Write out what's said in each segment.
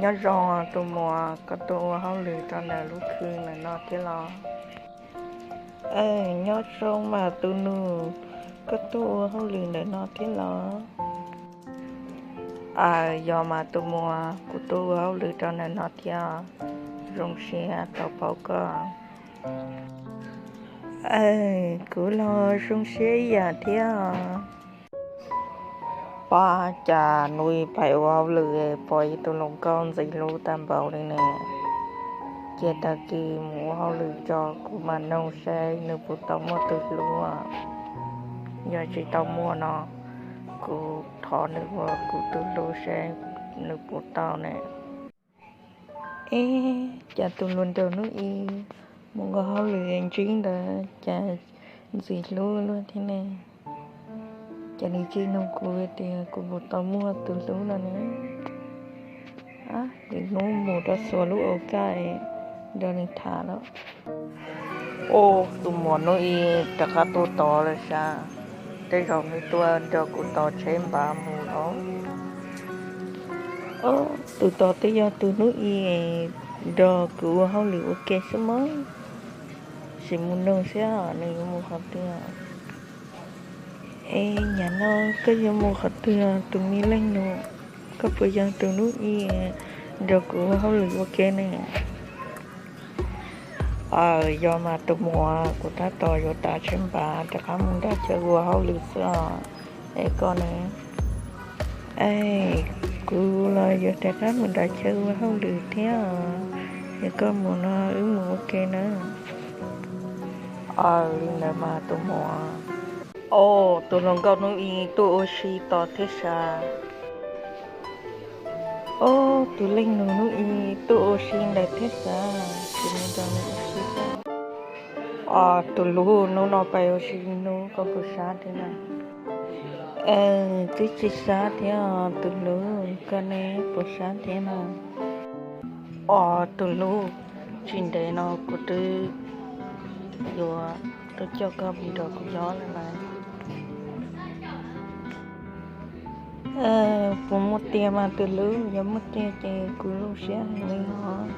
Nyob zoo tus muam, koj tuaj ua hauj lwm rau ntawm lub khw ntawm no thiab los? Nyob zoo mas tus nus, koj tuaj ua hauj lwm ntawm no thiab los? Aws, yog mas tus muam, kuv tuaj ua hauj lwm rau ntawm no thiab. Zoo siab tau paub koj. Aws, kuv los zoo siab ib yam thiab. Pab, cas nws pais ua hauj lwm pom ib tug hluas nkauj ntxim hlub tag npaum li ne. Ces tag kis mus ua hauj lwm tso, kuv mam noog saib nws puas tau muaj tus hlub. Yog tsis tau muaj no, kuv thov nws ua kuv tus hlub saib nws puas tau ne. Eb, cas tus hluas nraug hnub i mus ua hauj lwm ntsib ntawd cas ntxim hlub luaj thiab ne? Cas nws tsis nug kuv tias kuv puas tau muaj tus hlub no ne? Lwm hnub mus rau xuas lub au kaj nrog nws tham los. Ub, tus muam hnub i rov qab tuaj tod lawm sav. Tej zaum nws tuaj nrog kuv tos tsheb npav mus los. Ub, tus tod twb yog tus hnub i nrog kuv ua hauj lwm ua ke xwb mas. Sim mus nug saib nws yuav mus qhov twg. Es niam no, koj yuav mus qhov twg tus me leej nus? Koj puas yog tus hnub i nrog kuv ua hauj lwm ua ke ne? Aws, yog mas tus muam, kuv tab tom yuav tav tsheb npav rov qab mus nram chaw ua hauj lwm xwb os. Es koj ne? Es kuv los yuav rov qab mus nram chaw ua hauj lwm thiab os. Es koj mus no wb mus ua ke na. Aws, li ntawd mas tus muam. Os, tus hluas nkauj hnub i tuaj ua si tod thiab sav. Os, tus leej nus hnub i tuaj ua si ntawd thiab sav, kuv mus nrog nws ua si xwb. Os, tus hlub, hnub no pais ua si hnub, koj puas sab thiab na? Twb tsis sab thiab tus hlub, koj ne puas sab thiab na? Os, tus hlub, tsis ntev no kuv twb yuav tuaj coj koj mus nrog kuv nyob lawm mas. Puas muaj tiag mas tus hlub? Yog muaj tiag ces kuv zoo siab heev li os.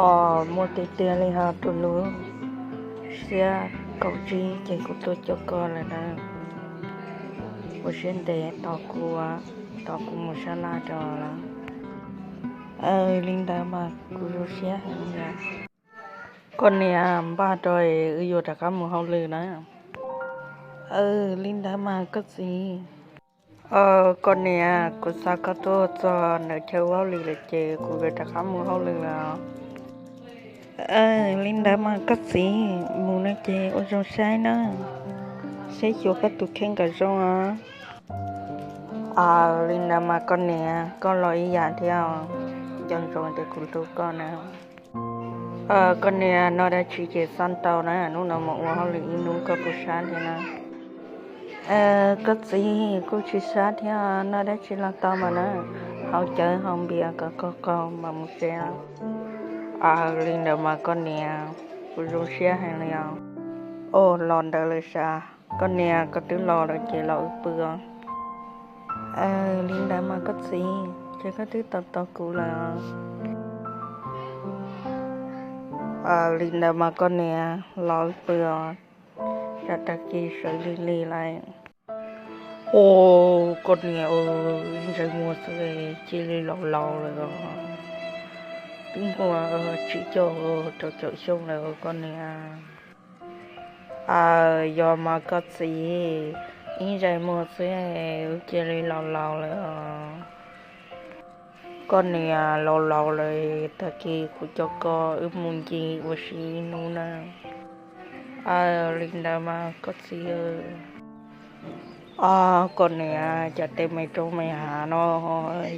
Os, muaj tiag tiag li hos tus hlub. Xiab kaum tsib ces kuv tuaj coj koj lawm na. Ua siab ntev tos kuv, tos kuv mus sab laj rau lawm. Li ntawd mas kuv zoo siab heev li. Koj niam, npaj rau wb yuav rov qab mus hauj lwm na. Li ntawd mas koj txiv. Koj niam, kuv xa koj tuaj txog ntawm chaw ua hauj lwm lawm ces kuv yuav rov qab mus hauj lwm lawm. Li ntawd mas koj txiv, mus no ces ua zoo saib na, saib xyuas koj tus kheej kom zoo os. Li ntawd mas koj niam, koj los ib yam thiab, nco ntsoov tias kuv hlub koj na. Koj niam, noj dab tsi ces xaj tau na, hnub no mus ua hauj lwm ib hnub koj puas sab thiab na? Koj txiv, kuj tsis sab thiab, noj dab tsi los tau mas na, haus cawv haus npias kom qaug qaug mas mus tsev. Li ntawd mas koj niam, kuv zoo siab heev li os. Os, los ntawd lawm sav. Koj niam, koj twb los lawm ces los wb pw os. Li ntawd mas koj txiv, ces koj twb tos tos kuv lawm os. Li ntawd mas koj niam, los wb pw os, tsam tag kis sawv lig lig lawm. Os, koj niam, ib ntsais muag xwb cia li laus laus lawm os. Twb muaj tsib caug rau caum xyoo lawm koj niam. Yog mas koj txiv, ib ntsais muag xwb wb cia li laus laus lawm os. Koj niam, laus laus lawm, tag kis kuv coj koj wb mus ncig ua si ib hnub na. Li ntawd mas koj txiv. Os, koj niam, cas tej me roob me hav no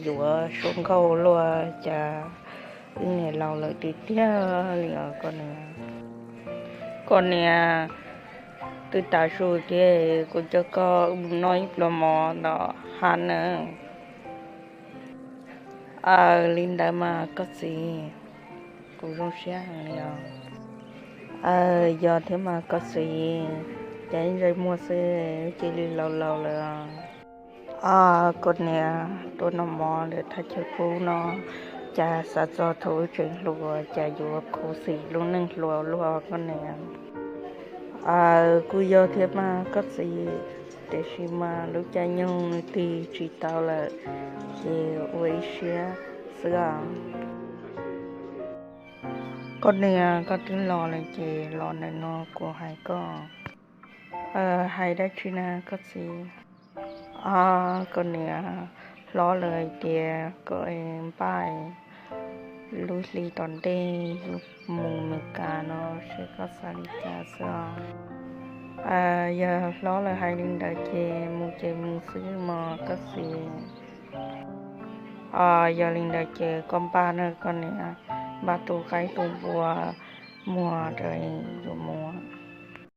yuav suab nkauj luaj, cas wb niam laus lawm tiag tiag li os koj niam. Koj niam, twb tav su thiab, kuv coj koj mus noj ib pluag mov ntawm hav na. Li ntawd mas koj txiv, kuv zoo siab heev li os. Yog thiab mas koj txiv, cas ib ntsais muag xwb wb cia li laus laus lawm os. Os, koj niam, tuaj noj mov ntawm thaj chaw pub no, cas xav txog thaum wb tseem hluas cas yuav khuv xim lub neej hluas luaj koj niam. Aws, kuj yog thiab mas koj txiv, tiam sis mas lub caij nyoog nws tig tsis tau lawm, ces ua ib siab xwb os. Koj niam, koj twb los lawm ces los ntawm no kuv hais koj. Hais dab tsi na koj txiv? Os, koj niam, hlob lawv hais tias koj npaj lub hli tom ntej yus mus Meskas no, seb koj xav li cas xwb os. Yog hlob lawv hais li ntawd ces mus ces mus xwb mog koj txiv. Os, yog li ntawd ces koj npaj na koj niam, npaj tus qaib tus npua muag rau yuav mus.